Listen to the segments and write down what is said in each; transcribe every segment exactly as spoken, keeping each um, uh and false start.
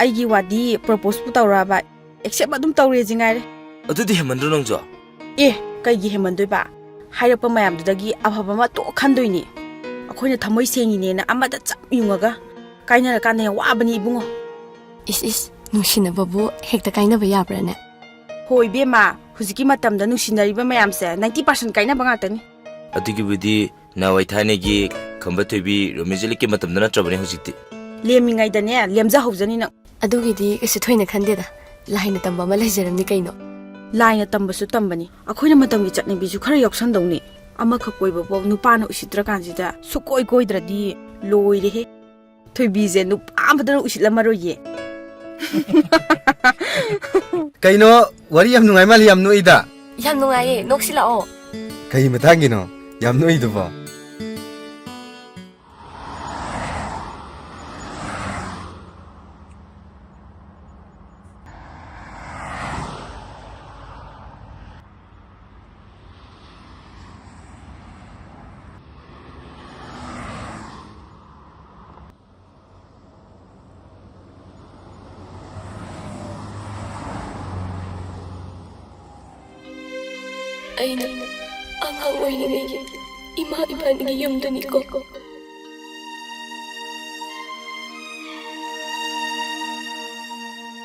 ꯑꯩꯒꯤ ꯋꯥꯗꯤ ꯄ꯭ꯔꯣꯄꯣꯁꯄꯨ ꯇꯧꯔꯛꯑꯕ, ꯑꯦꯛꯁꯦꯞ ꯑꯗꯨꯝ ꯇꯧꯔꯦꯁꯤ ꯉꯥꯏꯔꯦ꯫ ꯑꯗꯨꯗꯤ ꯍꯦꯟꯃꯟꯗ꯭ꯔꯣ ꯅꯪꯁꯨ? ꯑꯦ, ꯀꯩꯒꯤ ꯍꯦꯟꯃꯟꯗꯣꯏꯕ? ꯍꯥꯏꯔꯛꯄ ꯃꯌꯥꯝꯗꯨꯗꯒꯤ ꯑꯐꯕ ꯑꯃ ꯇꯣꯛ ꯈꯟꯗꯣꯏꯅꯤ꯫ ꯑꯩꯈꯣꯏꯅ ꯊꯃꯣꯏ ꯁꯦꯡꯉꯤꯅꯦꯅ ꯑꯃꯗ ꯆꯞ ꯌꯨꯡꯉꯒ ꯀꯥꯏꯅꯔꯀꯥꯟꯗ ꯌꯥꯝ ꯋꯥꯕꯅꯤ ꯏꯕꯨꯡꯉꯣ꯫ ꯏꯁ ꯏꯁ, ꯅꯨꯡꯁꯤꯅꯕꯕꯨ ꯍꯦꯛꯇ ꯀꯥꯏꯅꯕ ꯌꯥꯕ꯭ꯔꯥꯅꯦ? ꯍꯣꯏ ꯏꯕꯦꯝꯃ, ꯍꯧꯖꯤꯛꯀꯤ ꯃꯇꯝꯗ ꯅꯨꯡꯁꯤꯅꯔꯤꯕ ꯃꯌꯥꯝꯁꯦ ninety percent ꯀꯥꯏꯅꯕ ꯉꯥꯛꯇꯅꯤ꯫ ꯑꯗꯨꯒꯤꯕꯨꯗꯤ ꯅꯍꯥꯟꯋꯥꯏ ꯊꯥꯏꯅꯒꯤ ꯈꯝꯕ ꯊꯣꯏꯕꯤ ꯔꯣꯃꯤꯌꯣ ꯖꯨꯂꯤꯌꯠꯀꯤ ꯃꯇꯝꯗꯣ ꯅꯠꯇ꯭ꯔꯕꯅꯦ ꯍꯧꯖꯤꯛꯇꯤ꯫ ꯂꯦꯝꯃꯤꯉꯩꯗꯅꯦ ꯂꯦꯝꯖꯍꯧꯖꯅꯤ ꯅꯪ꯫ ꯑꯗꯨꯒꯤꯗꯤ ꯀꯩꯁꯨ ꯊꯣꯏꯅ ꯈꯟꯗꯦꯗ, ꯂꯥꯏꯅ ꯇꯝꯕ ꯑꯃ ꯂꯩꯖꯔꯝꯅꯤ ꯀꯩꯅꯣ꯫ ꯂꯥꯏꯅ ꯇꯝꯕꯁꯨ ꯇꯝꯕꯅꯤ, ꯑꯩꯈꯣꯏꯅ ꯃꯇꯝꯒꯤ ꯆꯠꯅꯕꯤꯁꯨ ꯈꯔ ꯌꯥꯎꯁꯟꯗꯧꯅꯤ꯫ ꯑꯃꯈꯛ ꯀꯣꯏꯕꯐꯥꯎ ꯅꯨꯄꯥꯅ ꯎꯁꯤꯠꯇ꯭ꯔꯀꯥꯟꯁꯤꯗ ꯁꯨꯛꯀꯣꯏ ꯀꯣꯏꯗ꯭ꯔꯗꯤ ꯂꯣꯏꯔꯦꯍꯦ꯫ ꯊꯣꯏꯕꯤꯁꯦ ꯅꯨꯄꯥ ꯑꯃꯗꯅ ꯎꯁꯤꯠꯂꯝꯃꯔꯣꯏꯌꯦ꯫ ꯀꯩꯅꯣ, ꯋꯥꯔꯤ ꯌꯥꯝ ꯅꯨꯡꯉꯥꯏ ꯃꯥꯜꯂꯤ, ꯌꯥꯝ ꯅꯣꯛꯏꯗ꯫ ꯌꯥꯝ ꯅꯨꯡꯉꯥꯏꯌꯦ, ꯅꯣꯛꯁꯤ ꯂꯥꯛꯑꯣ꯫ ꯀꯩ ꯃꯇꯥꯡꯒꯤꯅꯣ ꯌꯥꯝ ꯅꯣꯛꯏꯗꯨꯕꯣ? ꯑꯩꯅ ꯑꯉꯥꯡ ꯑꯣꯏꯔꯤꯉꯩꯒꯤ ꯏꯃꯥ ꯏꯄꯥꯒꯤ ꯌꯨꯝꯗꯨꯅꯤꯀꯣ꯫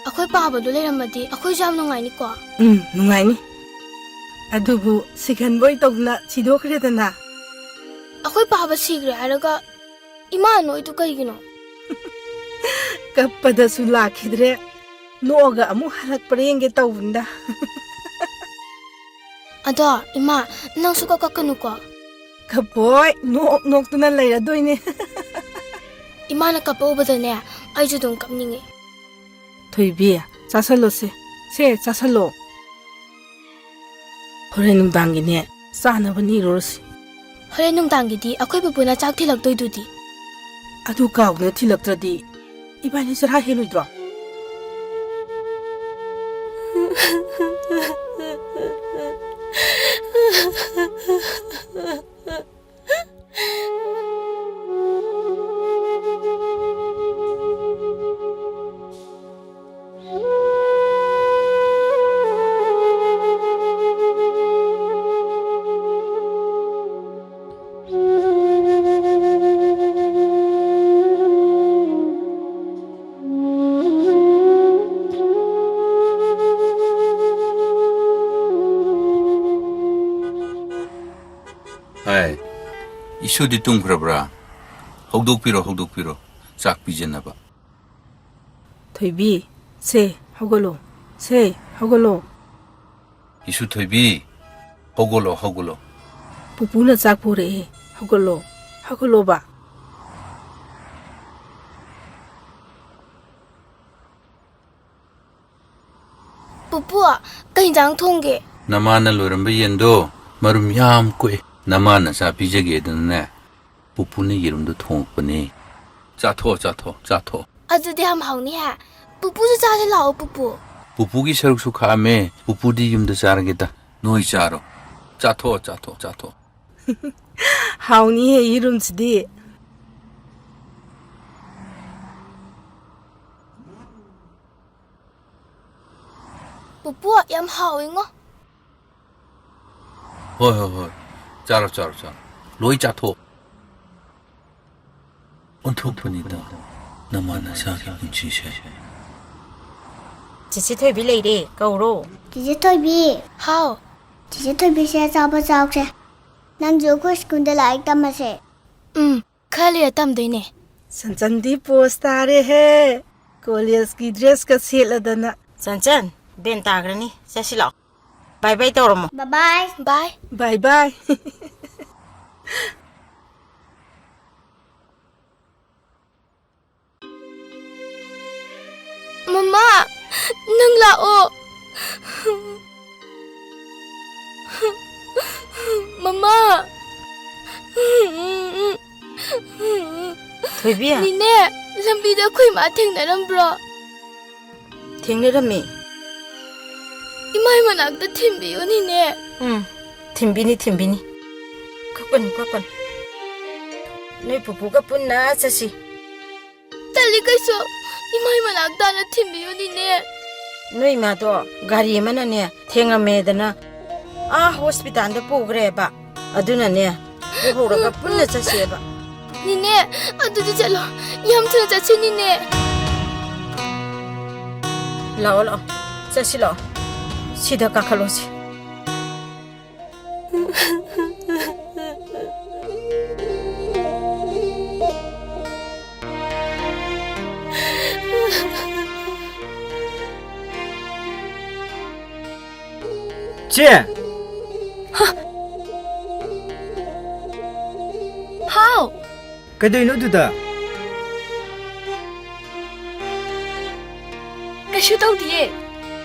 ꯑꯩꯈꯣꯏ ꯄꯥꯕꯗꯣ ꯂꯩꯔꯝꯃꯗꯤ ꯑꯩꯈꯣꯏꯁꯨ ꯌꯥꯝ ꯅꯨꯡꯉꯥꯏꯅꯤꯀꯣ꯫ ꯎꯝ, ꯅꯨꯡꯉꯥꯏꯅꯤ꯫ ꯑꯗꯨꯕꯨ ꯁꯤꯒꯟꯕꯣꯏ ꯇꯧꯗꯅ ꯁꯤꯗꯣꯛꯈ꯭ꯔꯦꯗꯅ꯫ ꯑꯩꯈꯣꯏ ꯄꯥꯕ ꯁꯤꯈ꯭ꯔꯦ ꯍꯥꯏꯔꯒ ꯏꯃꯥ ꯅꯣꯏꯗꯨ ꯀꯩꯒꯤꯅꯣ? ꯀꯞꯄꯗꯁꯨ ꯂꯥꯛꯈꯤꯗ꯭ꯔꯦ, ꯅꯣꯛꯑꯒ ꯑꯃꯨꯛ ꯍꯜꯂꯛꯄ꯭ꯔꯥ ꯌꯦꯡꯒꯦ ꯇꯧꯕꯅꯤꯗ꯫ ꯑꯗꯣ ꯏꯃꯥ, ꯅꯪꯁꯨ ꯀꯛ ꯀꯛꯀꯅꯨꯀꯣ꯫ ꯀꯞꯄꯣꯏ, ꯅꯣꯛ ꯅꯣꯛꯇꯨꯅ ꯂꯩꯔꯗꯣꯏꯅꯦ꯫ ꯏꯃꯥꯅ ꯀꯞꯄ ꯎꯕꯗꯅꯦ ꯑꯩꯁꯨ ꯑꯗꯨꯝ ꯀꯞꯅꯤꯡꯉꯦ꯫ ꯊꯣꯏꯕꯤ, ꯆꯥꯁꯜꯂꯣꯁꯦ꯫ ꯁꯦ, ꯆꯥꯁꯜꯂꯣ꯫ ꯍꯣꯔꯦꯟ ꯅꯨꯡꯗꯥꯡꯒꯤꯅꯦ ꯆꯥꯅꯕ ꯅꯤꯔꯨꯔꯁꯤ꯫ ꯍꯣꯔꯦꯟ ꯅꯨꯡꯗꯥꯡꯒꯤꯗꯤ ꯑꯩꯈꯣꯏ ꯄꯨꯄꯨꯅ ꯆꯥꯛ ꯊꯤꯜꯂꯛꯇꯣꯏꯗꯨꯗꯤ꯫ ꯑꯗꯨ ꯀꯥꯎꯗꯅ ꯊꯤꯜꯂꯛꯇ꯭ꯔꯗꯤ ꯏꯕꯥꯅꯤ ꯆꯔꯥ ꯍꯦꯜꯂꯣꯏꯗ꯭ꯔꯣ? ꯑꯥꯏ, ꯏꯁꯨꯗꯤ ꯇꯨꯝꯈ꯭ꯔꯕ꯭ꯔꯥ? ꯍꯧꯗꯣꯛꯄꯤꯔꯣ, ꯍꯧꯗꯣꯛꯄꯤꯔꯣ, ꯆꯥꯛ ꯄꯤꯖꯅꯕ꯫ ꯊꯣꯏꯕꯤ, ꯁꯦ, ꯍꯧꯒꯠꯂꯣ꯫ ꯁꯦ, ꯍꯧꯒꯠꯂꯣ꯫ ꯏꯁꯨ ꯊꯣꯏꯕꯤ, ꯍꯧꯒꯠꯂꯣ, ꯍꯧꯒꯠꯂꯣ꯫ ꯄꯨꯄꯨꯅ ꯆꯥꯛ ꯄꯨꯔꯛꯑꯦ꯫ ꯍꯧꯒꯠꯂꯣ, ꯍꯧꯒꯠꯂꯣꯕ꯫ ꯄꯨꯄꯨ, ꯀꯩ ꯏꯟꯖꯥꯡ ꯊꯣꯡꯒꯦ? ꯅꯃꯥꯅ ꯂꯣꯏꯔꯝꯕ ꯌꯦꯟꯗꯣ ꯃꯔꯨꯝ ꯌꯥꯝ ꯀꯣꯛꯑꯦ꯫ ꯅꯃꯥꯅ ꯆꯥ ꯄꯤꯖꯒꯦꯗꯅꯅꯦ, ꯄꯨꯄꯨꯅ ꯌꯦꯔꯨꯝꯗꯣ ꯊꯣꯡꯉꯛꯄꯅꯦ꯫ ꯆꯥꯊꯣꯛꯑꯣ, ꯆꯥꯊꯣꯛꯑꯣ, ꯆꯥꯊꯣꯛꯑꯣ꯫ ꯑꯗꯨꯗꯤ ꯌꯥꯝ ꯍꯥꯎꯅꯤꯍꯦ꯫ ꯄꯨꯄꯨꯁꯨ ꯆꯥꯁꯦ ꯂꯥꯛꯑꯣ, ꯄꯨꯄꯨ꯫ ꯄꯨꯄꯨꯒꯤ ꯁꯔꯨꯛꯁꯨ ꯈꯥꯛꯑꯝꯃꯦ꯫ ꯄꯨꯄꯨꯗꯤ ꯌꯨꯝꯗ ꯆꯥꯔꯒꯦꯗ꯫ ꯅꯣꯏ ꯆꯥꯔꯣ꯫ ꯆꯥꯊꯣꯛꯑꯣ, ꯆꯥꯊꯣꯛꯑꯣ, ꯆꯥꯊꯣꯛꯑꯣ꯫ ꯍꯥꯎꯅꯤꯍꯦ ꯌꯦꯔꯨꯝꯁꯤꯗꯤ꯫ ꯄꯨꯄꯨ, ꯌꯥꯝ ꯍꯥꯎꯋꯤꯉꯣ꯫ ꯍꯣꯏ, ꯍꯣꯏ, ꯍꯣꯏ꯫ ꯆꯥꯔꯣ, ꯆꯥꯔꯣ, ꯆꯥꯔꯣ꯫ ꯂꯣꯏ ꯆꯥꯊꯣꯛ꯫ ꯑꯣꯟꯊꯣꯛꯄꯅꯤꯗ ꯅꯃꯥ ꯅꯆꯥꯒꯤ ꯄꯨꯟꯁꯤꯁꯦ꯫ ꯆꯤꯆꯦ ꯊꯣꯏꯕꯤ ꯂꯩꯔꯦ, ꯀꯧꯔꯣ꯫ ꯆꯤꯆꯦ ꯊꯣꯏꯕꯤ꯫ ꯍꯥꯎ꯫ ꯆꯤꯆꯦ ꯊꯣꯏꯕꯤꯁꯦ ꯑꯆꯥꯄꯣꯠ ꯆꯥꯎꯁꯦ꯫ ꯅꯪꯁꯨ ꯑꯩꯈꯣꯏ ꯁ꯭ꯀꯨꯜꯗ ꯂꯥꯏꯔꯤꯛ ꯇꯝꯃꯁꯦ꯫ ꯎꯝ, ꯈꯔ ꯂꯩꯔ ꯇꯝꯗꯣꯏꯅꯦ꯫ ꯁꯟꯆꯟꯗꯤ ꯄꯣꯁ ꯇꯥꯔꯦꯍꯦ꯫ ꯀꯣꯂꯦꯖꯀꯤ ꯗ꯭ꯔꯦꯁꯀ ꯁꯦꯠꯂꯗꯅ꯫ ꯆꯟꯆꯟ, ꯕꯦꯟ ꯇꯥꯈ꯭ꯔꯅꯤ꯫ ꯆꯠꯁꯤ ꯂꯥꯛꯑꯣ꯫ ꯕꯥꯏ ꯕꯥꯏ ꯇꯧꯔꯝꯃꯣ꯫ ꯕꯥꯏ ꯕꯥꯏ꯫ ꯕꯥꯏ ꯕꯥꯏ꯫ ꯃꯃꯥ, ꯅꯪ ꯂꯥꯛꯑꯣ꯫ ꯃꯃꯥ꯫ ꯊꯣꯏꯕꯤ꯫ ꯅꯤꯅꯦ, ꯂꯝꯕꯤꯗ ꯑꯩꯈꯣꯏ ꯃꯥ ꯊꯦꯡꯅꯔꯝꯕ꯭ꯔꯣ? ꯊꯦꯡꯅꯔꯝꯃꯤ꯫ ꯏꯃꯥꯏ ꯃꯅꯥꯛꯇ ꯊꯤꯟꯕꯤꯌꯨ, ꯅꯤꯅꯦ꯫ ꯎꯝ, ꯊꯤꯟꯕꯤꯅꯤ, ꯊꯤꯟꯕꯤꯅꯤ꯫ ꯀꯞꯀꯅꯨ, ꯀꯞꯀꯅꯨ꯫ ꯅꯣꯏ ꯄꯨꯄꯨꯒ ꯄꯨꯟꯅ ꯆꯠꯁꯤ꯫ ꯇꯜꯂꯤ ꯀꯩꯁꯨ꯫ ꯏꯃꯥꯏ ꯃꯅꯥꯛ ꯇꯥꯅ ꯊꯤꯟꯕꯤꯌꯨ, ꯅꯤꯅꯦ꯫ ꯅꯣꯏ ꯏꯃꯥꯗꯣ ꯒꯥꯔꯤ ꯑꯃꯅꯅꯦ, ꯊꯦꯡꯉꯝꯃꯦꯗꯅ ꯑꯥ ꯍꯣꯁꯄꯤꯇꯥꯜꯗ ꯄꯨꯈ꯭ꯔꯦꯕ꯫ ꯑꯗꯨꯅꯅꯦ, ꯄꯨꯍꯧꯔꯒ ꯄꯨꯟꯅ ꯆꯠꯁꯦꯕ꯫ ꯅꯤꯅꯦ, ꯑꯗꯨꯗꯤ ꯆꯠꯂꯣ꯫ ꯌꯥꯝ ꯊꯨꯅ ꯆꯠꯁꯤ, ꯅꯤꯅꯦ꯫ ꯂꯥꯛꯑꯣ, ꯂꯥꯛꯑꯣ꯫ ꯆꯠꯁꯤ ꯂꯥꯛꯑꯣ꯫ ꯁꯤꯗ ꯀꯥꯈꯠꯂꯣꯁꯤ꯫ ꯆꯦ! ꯍꯥꯎ! ꯀꯩꯗꯧꯔꯤꯅꯣ ꯑꯗꯨꯗ? ꯀꯩꯁꯨ ꯇꯧꯗꯤꯌꯦ꯫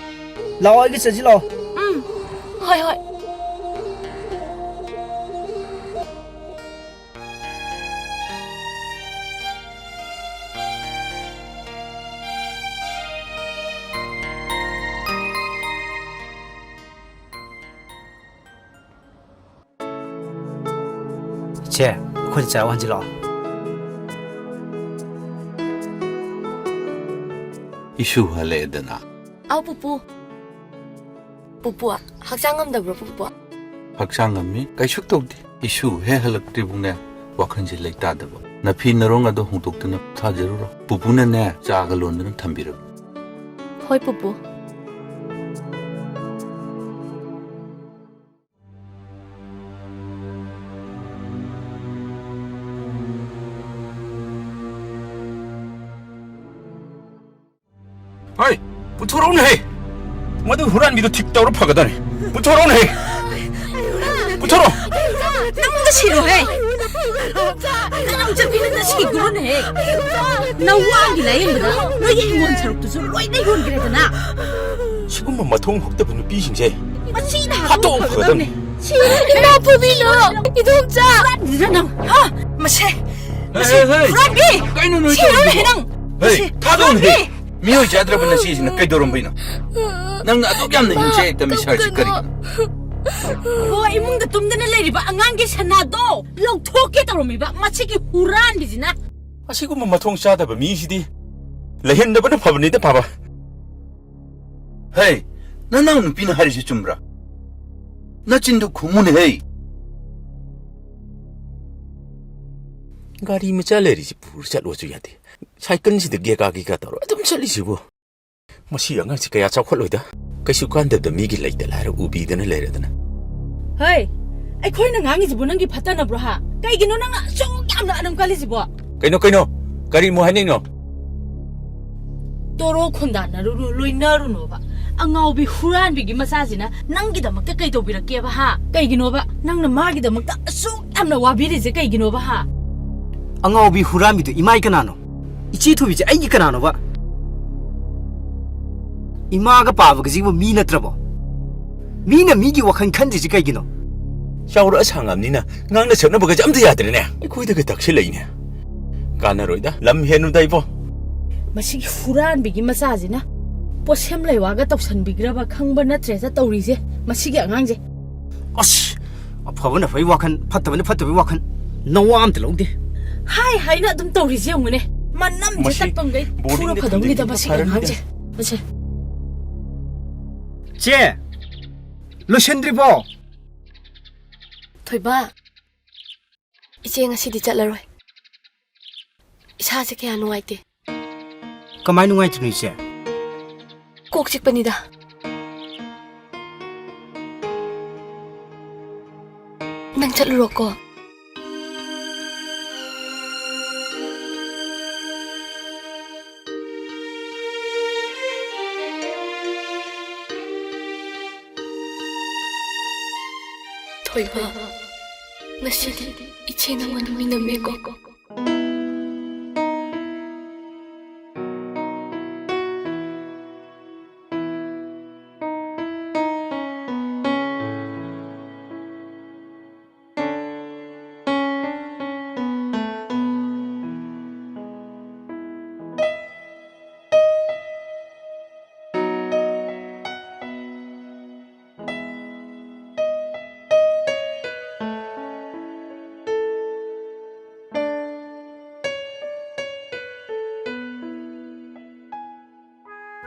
ꯂꯥꯛꯑꯣ, ꯑꯩꯒ ꯆꯠꯁꯤ ꯂꯥꯛꯑꯣ꯫ ꯎꯝ, ꯍꯣꯏ, ꯍꯣꯏ꯫ ꯏꯆꯦ, ꯑꯩꯈꯣꯏꯗ ꯆꯥ ꯍꯟꯁꯤ ꯂꯥꯛꯑꯣ꯫ ꯏꯁꯨ ꯍꯜꯂꯛꯑꯦꯗꯅ꯫ ꯑꯧ, ꯄꯨꯄꯨ꯫ ꯄꯨꯄꯨ, ꯍꯛꯆꯥꯡ ꯉꯝꯗꯕ꯭ꯔꯣ, ꯄꯨꯄꯨ? ꯍꯛꯆꯥꯡ ꯉꯝꯃꯤ, ꯀꯩꯁꯨ ꯇꯧꯗꯦ꯫ ꯏꯁꯨ ꯍꯦꯛ ꯍꯜꯂꯛꯇ꯭ꯔꯤꯕꯨꯅꯦ, ꯋꯥꯈꯜꯁꯦ ꯂꯩꯇꯥꯗꯕ꯫ ꯅꯐꯤ ꯅꯔꯣꯡ ꯑꯗꯣ ꯍꯣꯡꯗꯣꯛꯇꯅ ꯊꯥꯖꯔꯨꯔꯣ꯫ ꯄꯨꯄꯨꯅꯅꯦ, ꯆꯥꯒ ꯂꯣꯟꯗꯨꯅ ꯊꯝꯕꯤꯔꯕꯅꯤ꯫ ꯍꯣꯏ, ꯄꯨꯄꯨ꯫ ꯍꯣꯏ, ꯄꯨꯊꯣꯔꯛꯎꯅꯦꯍꯦ꯫ ꯃꯗꯨ ꯍꯨꯔꯥꯟꯕꯤꯗꯣ ꯊꯤꯛ ꯇꯧꯔ ꯐꯒꯗꯧꯔꯦ꯫ ꯄꯨꯊꯣꯔꯛꯎꯅꯦꯍꯦ꯫ ꯄꯨꯊꯣꯔꯛꯑꯣ꯫ ꯅꯪꯗ ꯁꯤꯔꯣꯍꯦ꯫ ꯅꯪ ꯆꯠꯄꯤꯅ ꯁꯤꯒꯨꯝꯕꯅꯦꯍꯦ꯫ ꯅꯋꯥꯒꯤ ꯂꯥꯌꯦꯡꯕꯗ ꯅꯣꯏꯒꯤ ꯍꯤꯡꯒꯣꯜ ꯁꯔꯨꯛꯇꯨꯁꯨ ꯂꯣꯏꯅ ꯌꯣꯟꯈ꯭ꯔꯦꯗꯅ꯫ ꯁꯤꯒꯨꯝꯕ ꯃꯊꯣꯡ ꯍꯨꯛꯇꯕ ꯅꯨꯄꯤꯁꯤꯡꯁꯦ꯫ ꯃꯁꯤꯅ ꯍꯥꯠꯇꯣꯛꯑ ꯐꯒꯗꯕꯅꯦ꯫ ꯏꯃꯥ ꯐꯨꯕꯤꯅꯣ, ꯏꯗꯣꯝꯆꯥ꯫ ꯍꯨꯔꯥꯟꯕꯤꯔ ꯅꯪ, ꯍꯥ? ꯃꯁꯦ, ꯃꯁꯦ, ꯍꯦ, ꯍꯦ, ꯍꯦ꯫ ꯍꯨꯔꯥꯟꯕꯤ! ꯀꯩꯅꯣ ꯅꯣꯏ ꯁꯤꯔꯣꯅꯦꯍꯦ ꯇꯧꯔꯤꯗꯨꯕꯣ? ꯅꯪ! ꯍꯦ, ꯃꯁꯤ ꯊꯥꯗꯧꯅꯦꯍꯦ! ꯍꯨꯔꯥꯟꯕꯤ! ꯃꯤꯑꯣꯏ ꯆꯥꯗ꯭ꯔꯕ ꯅꯆꯦꯁꯤꯅ ꯀꯩꯗꯧꯔꯝꯕꯩꯅꯣ? ꯅꯪꯅ ꯑꯗꯨꯛ ꯌꯥꯝꯅ ꯏꯃꯥ, ꯍꯤꯡꯁꯥ ꯍꯦꯛꯇ ꯃꯤꯁꯥꯏꯔꯤꯁꯤ ꯀꯞꯀꯅꯣ꯫ ꯀꯔꯤꯒꯤꯅꯣ? ꯑꯣ, ꯏꯃꯨꯡꯗ ꯇꯨꯝꯗꯅ ꯂꯩꯔꯤꯕ ꯑꯉꯥꯡꯒꯤ ꯁꯅꯥꯗꯣ ꯂꯧꯊꯣꯛꯀꯦ ꯇꯧꯔꯝꯃꯤꯕ ꯃꯁꯤꯒꯤ ꯍꯨꯔꯥꯟꯕꯤꯁꯤꯅ꯫ ꯑꯁꯤꯒꯨꯝꯕ ꯃꯊꯣꯡ ꯆꯥꯗꯕ ꯃꯤꯁꯤꯗꯤ ꯂꯩꯍꯟꯗꯕꯅ ꯐꯕꯅꯤꯗ, ꯄꯥꯕ꯫ ꯍꯦ, ꯅꯅꯥꯎ ꯅꯨꯄꯤꯅ ꯍꯥꯏꯔꯤꯁꯤ ꯆꯨꯝꯕ꯭ꯔꯥ? ꯅꯆꯤꯟꯗꯨ ꯈꯨꯝꯃꯨꯅꯦꯍꯦ꯫ ꯒꯥꯔꯤ ꯃꯆꯥ ꯂꯩꯔꯤꯁꯤ ꯄꯨꯔ ꯆꯠꯂꯣꯁꯨ ꯌꯥꯗꯦ꯫ ꯁꯥꯏꯀꯜꯁꯤꯗ ꯒꯦꯒꯥ ꯒꯦꯒꯥ ꯇꯧꯔ ꯑꯗꯨꯝ ꯆꯠꯂꯤꯁꯤꯕꯨ꯫ ꯃꯁꯤ ꯑꯉꯥꯡꯁꯤ ꯀꯌꯥ ꯆꯥꯎꯈꯠꯂꯣꯏꯗ꯫ ꯀꯩꯁꯨ ꯀꯥꯟꯗꯕꯗ ꯃꯤꯒꯤ ꯂꯩꯇ ꯂꯥꯏꯔ ꯎꯕꯤꯗꯅ ꯂꯩꯔꯗꯅ꯫ ꯍꯩ, ꯑꯩꯈꯣꯏꯅ ꯉꯥꯡꯉꯤꯁꯤꯕꯨ ꯅꯪꯒꯤ ꯐꯠꯇꯅꯕ꯭ꯔꯣ, ꯍꯥ? ꯀꯩꯒꯤꯅꯣ ꯅꯪ ꯑꯁꯨꯛ ꯌꯥꯝꯅ ꯑꯅꯝ ꯀꯜꯂꯤꯁꯤꯕꯣ? ꯀꯩꯅꯣ, ꯀꯩꯅꯣ? ꯀꯔꯤ ꯑꯃꯨꯛ ꯍꯥꯏꯅꯤꯡꯅꯣ? ꯇꯣꯔꯣ ꯈꯣꯟꯗꯥꯅꯔꯨꯅꯨ, ꯂꯣꯏꯅꯔꯨꯅꯣꯕ꯫ ꯑꯉꯥꯎꯕꯤ ꯍꯨꯔꯥꯟꯕꯤꯒꯤ ꯃꯆꯥꯁꯤꯅ ꯅꯪꯒꯤꯗꯃꯛꯇ ꯀꯩ ꯇꯧꯕꯤꯔꯛꯀꯦꯕ, ꯍꯥ? ꯀꯩꯒꯤꯅꯣꯕ ꯅꯪꯅ ꯃꯥꯒꯤꯗꯃꯛꯇ ꯑꯁꯨꯛ ꯌꯥꯝꯅ ꯋꯥꯕꯤꯔꯤꯁꯦ? ꯀꯩꯒꯤꯅꯣꯕ, ꯍꯥ? ꯑꯉꯥꯎꯕꯤ ꯍꯨꯔꯥꯟꯕꯤꯗꯣ ꯏꯃꯥꯏ ꯀꯅꯥꯅꯣ? ꯏꯆꯦ ꯊꯣꯏꯕꯤꯁꯦ ꯑꯩꯒꯤ ꯀꯅꯥꯅꯣꯕ? ꯏꯃꯥꯒ ꯄꯥꯕꯒꯁꯤꯕꯨ ꯃꯤ ꯅꯠꯇ꯭ꯔꯕꯣ? ꯃꯤꯅ ꯃꯤꯒꯤ ꯋꯥꯈꯜ ꯈꯟꯗ꯭ꯔꯤꯁꯤ ꯀꯩꯒꯤꯅꯣ? ꯆꯥꯎꯔꯛꯑ ꯁꯥꯡꯉꯕꯅꯤꯅ ꯉꯥꯡꯅ ꯁꯛꯅꯕꯒꯁꯦ ꯑꯝꯇ ꯌꯥꯗ꯭ꯔꯦꯅꯦ꯫ ꯑꯩꯈꯣꯏꯗꯒ ꯇꯛꯁꯤꯜꯂꯛꯏꯅꯦ꯫ ꯀꯥꯟꯅꯔꯣꯏꯗ, ꯂꯝ ꯍꯦꯟꯅꯨꯗ ꯏꯕꯣ꯫ ꯃꯁꯤꯒꯤ ꯍꯨꯔꯥꯟꯕꯤꯒꯤ ꯃꯆꯥꯁꯤꯅ ꯄꯣꯠꯁꯦꯝ ꯂꯩꯋꯥꯒ ꯇꯧꯁꯟꯕꯤꯈ꯭ꯔꯕ ꯈꯪꯕ ꯅꯠꯇ꯭ꯔꯦꯗ ꯇꯧꯔꯤꯁꯦ, ꯃꯁꯤꯒꯤ ꯑꯉꯥꯡꯁꯦ꯫ ꯑꯁ, ꯑꯐꯕꯅ ꯐꯩ ꯋꯥꯈꯜ, ꯐꯠꯇꯕꯅ ꯐꯠꯇꯕꯩ ꯋꯥꯈꯜ, ꯅꯋꯥ ꯑꯝꯇ ꯂꯧꯗꯦ꯫ ꯍꯥꯏ ꯍꯥꯏꯅ ꯑꯗꯨꯝ ꯇꯧꯔꯤꯁꯦ ꯌꯦꯡꯉꯨꯅꯦ꯫ ꯃꯅꯝꯁꯦ ꯃꯁꯤ ꯇꯠꯄꯝꯒꯩ ꯐꯨꯔ ꯕꯣꯔꯗꯤꯡꯗ ꯐꯗꯧꯅꯤꯗ ꯊꯝꯖꯤꯟꯕꯅ ꯃꯁꯤꯒꯤ ꯐꯔꯅꯤꯗ꯫ ꯑꯉꯥꯡꯁꯦ꯫ ꯃꯁꯦ꯫ ꯆꯦ, ꯂꯣꯏꯁꯤꯟꯗ꯭ꯔꯤꯕꯣ? ꯊꯣꯏꯕ, ꯏꯆꯦ ꯉꯁꯤꯗꯤ ꯆꯠꯂꯔꯣꯏ꯫ ꯏꯁꯥꯁꯦ ꯀꯌꯥ ꯅꯨꯡꯉꯥꯏꯇꯦ꯫ ꯀꯃꯥꯏ ꯅꯨꯡꯉꯥꯏꯇ꯭ꯔꯤꯅꯣ ꯏꯆꯦ? ꯀꯣꯛ ꯆꯤꯛꯄꯅꯤꯗ꯫ ꯅꯪ ꯆꯠꯂꯨꯔꯣꯀꯣ꯫ ꯊꯣꯏꯕ, ꯉꯁꯤꯗꯤ ꯏꯆꯦ ꯅꯪꯉꯣꯟꯗ ꯃꯤꯅꯝꯃꯦꯀꯣ꯫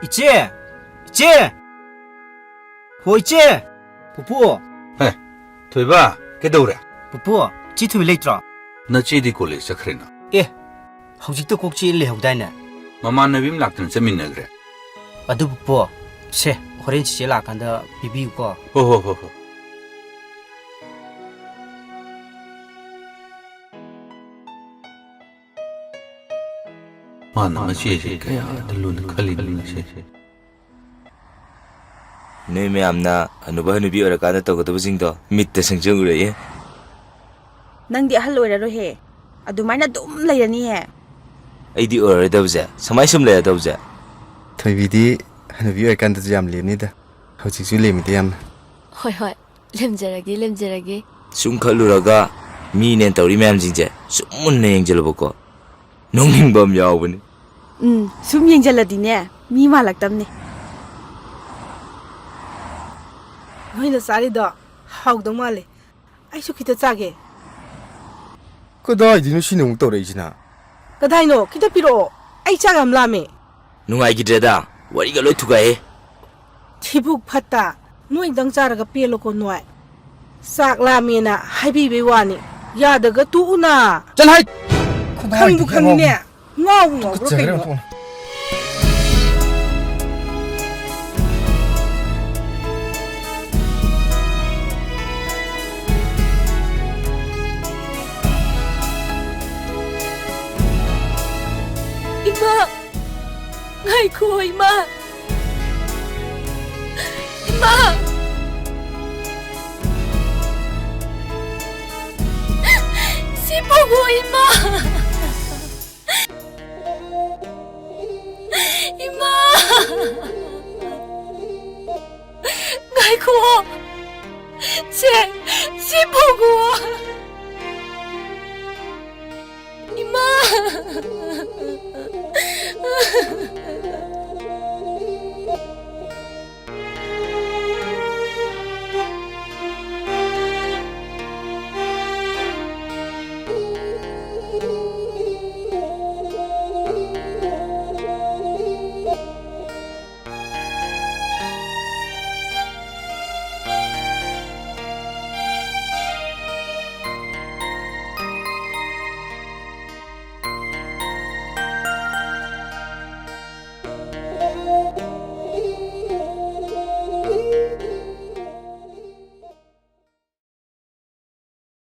ꯏꯆꯦ! ꯏꯆꯦ! ꯍꯣ, ꯏꯆꯦ! ꯄꯨꯄꯨ! ꯍꯦ, ꯊꯣꯏꯕ, ꯀꯩꯗꯧꯔꯦ? ꯄꯨꯄꯨ, ꯏꯆꯦ ꯊꯣꯏꯕ ꯂꯩꯇ꯭ꯔꯣ? ꯅꯆꯦꯗꯤ ꯀꯣꯂꯦꯖ ꯆꯠꯈ꯭ꯔꯦꯅ꯫ ꯑꯦ, ꯍꯧꯖꯤꯛꯇ ꯀꯣꯛ ꯆꯦꯛꯑ ꯂꯩꯍꯧꯗꯥꯏꯅꯦ? ꯃꯃꯥꯟꯅꯕꯤ ꯑꯃ ꯂꯥꯛꯇꯅ ꯆꯠꯃꯤꯟꯅꯈ꯭ꯔꯦ꯫ ꯑꯗꯨ ꯄꯨꯄꯨ, ꯁꯦ, ꯍꯣꯔꯦꯟ ꯆꯤꯆꯦ ꯂꯥꯛꯀꯥꯟꯗ ꯄꯤꯕꯤꯌꯨꯀꯣ꯫ ꯍꯣ, ꯍꯣ, ꯍꯣ, ꯍꯣ꯫ ꯃꯥꯅ ꯃꯆꯦꯁꯦ ꯀꯌꯥꯗ ꯂꯨꯅ ꯈꯜꯂꯤꯅꯣ ꯉꯁꯤ꯫ ꯅꯣꯏ ꯃꯌꯥꯝꯅ ꯍꯅꯨꯕ ꯍꯅꯨꯕꯤ ꯑꯣꯏꯔꯀꯥꯟꯗ ꯇꯧꯒꯗꯕꯁꯤꯡꯗꯣ ꯃꯤꯠꯇ ꯁꯪꯆꯪ ꯎꯔꯛꯑꯦ꯫ ꯅꯪꯗꯤ ꯑꯍꯜ ꯑꯣꯏꯔꯔꯣꯏꯍꯦ꯫ ꯑꯗꯨꯃꯥꯏꯅ ꯑꯗꯨꯝ ꯂꯩꯔꯅꯤꯍꯦ꯫ ꯑꯩꯗꯤ ꯑꯣꯏꯔꯔꯣꯏꯗꯕꯁꯦ, ꯁꯨꯃꯥꯏ ꯁꯨꯝ ꯂꯩꯔꯗꯕꯁꯦ꯫ ꯊꯣꯏꯕꯤꯗꯤ ꯍꯅꯨꯕꯤ ꯑꯣꯏꯔꯀꯥꯟꯗꯁꯨ ꯌꯥꯝ ꯂꯦꯝꯅꯤꯗ꯫ ꯍꯧꯖꯤꯛꯁꯨ ꯂꯦꯝꯃꯤꯗ ꯌꯥꯝꯅ꯫ ꯍꯣꯏ, ꯍꯣꯏ꯫ ꯂꯦꯝꯖꯔꯒꯦ, ꯂꯦꯝꯖꯔꯒꯦ꯫ ꯁꯨꯝ ꯈꯜꯂꯨꯔꯒ ꯃꯤꯅꯦꯅ ꯇꯧꯔꯤ ꯃꯌꯥꯝꯁꯤꯡꯁꯦ ꯁꯨꯝ ꯃꯨꯟꯅ ꯌꯦꯡꯁꯤꯜꯂꯨꯕꯀꯣ, ꯅꯣꯛꯅꯤꯡꯕ ꯑꯃ ꯌꯥꯎꯕꯅꯤ꯫ ꯎꯝ, ꯁꯨꯝ ꯌꯦꯡꯁꯤꯜꯂꯗꯤꯅꯦ, ꯃꯤ ꯃꯥꯜꯂꯛꯇꯕꯅꯤ꯫ ꯅꯣꯏꯅ ꯆꯥꯔꯤꯗꯣ ꯍꯥꯎꯗꯧ ꯃꯥꯜꯂꯦ꯫ ꯑꯩꯁꯨ ꯈꯤꯇ ꯆꯥꯒꯦ꯫ ꯀꯗꯥꯏꯗꯩꯅꯣ ꯁꯤꯅ ꯑꯃꯨꯛ ꯇꯧꯔꯛꯏꯁꯤꯅ? ꯀꯗꯥꯏꯅꯣ? ꯈꯤꯇ ꯄꯤꯔꯛꯑꯣ꯫ ꯑꯩ ꯆꯥꯛ ꯌꯥꯝ ꯂꯥꯝꯃꯦ꯫ ꯅꯨꯡꯉꯥꯏꯈꯤꯗ꯭ꯔꯦꯗ, ꯋꯥꯔꯤꯒ ꯂꯣꯏ ꯊꯨꯒꯥꯏꯍꯦ꯫ ꯊꯤꯕꯨꯛ ꯐꯠꯇ, ꯅꯣꯏꯗꯪ ꯆꯥꯔꯒ ꯄꯦꯜꯂꯣꯀꯣ ꯅꯣꯏ꯫ ꯆꯥꯛ ꯂꯥꯝꯃꯦꯅ ꯍꯥꯏꯕꯤꯕꯩ ꯋꯥꯅꯤ꯫ ꯌꯥꯗꯒ ꯇꯣꯛꯎꯅ꯫ ꯆꯠꯂꯣ ꯍꯥꯏ! ꯈꯪꯕꯨ ꯈꯪꯉꯤꯅꯦ꯫ ꯉꯥꯎꯕꯨ ꯉꯥꯎꯕ꯭ꯔꯥ ꯀꯩꯅꯣ? ꯏꯃꯥ! ꯉꯥꯏꯈꯣ, ꯏꯃꯥ! ꯏꯃꯥ! ꯁꯤ ꯐꯪꯉꯣ, ꯏꯃꯥ! ꯏꯃꯥ! ꯉꯥꯏꯈꯣ! ꯁꯦ, ꯁꯤ ꯐꯧ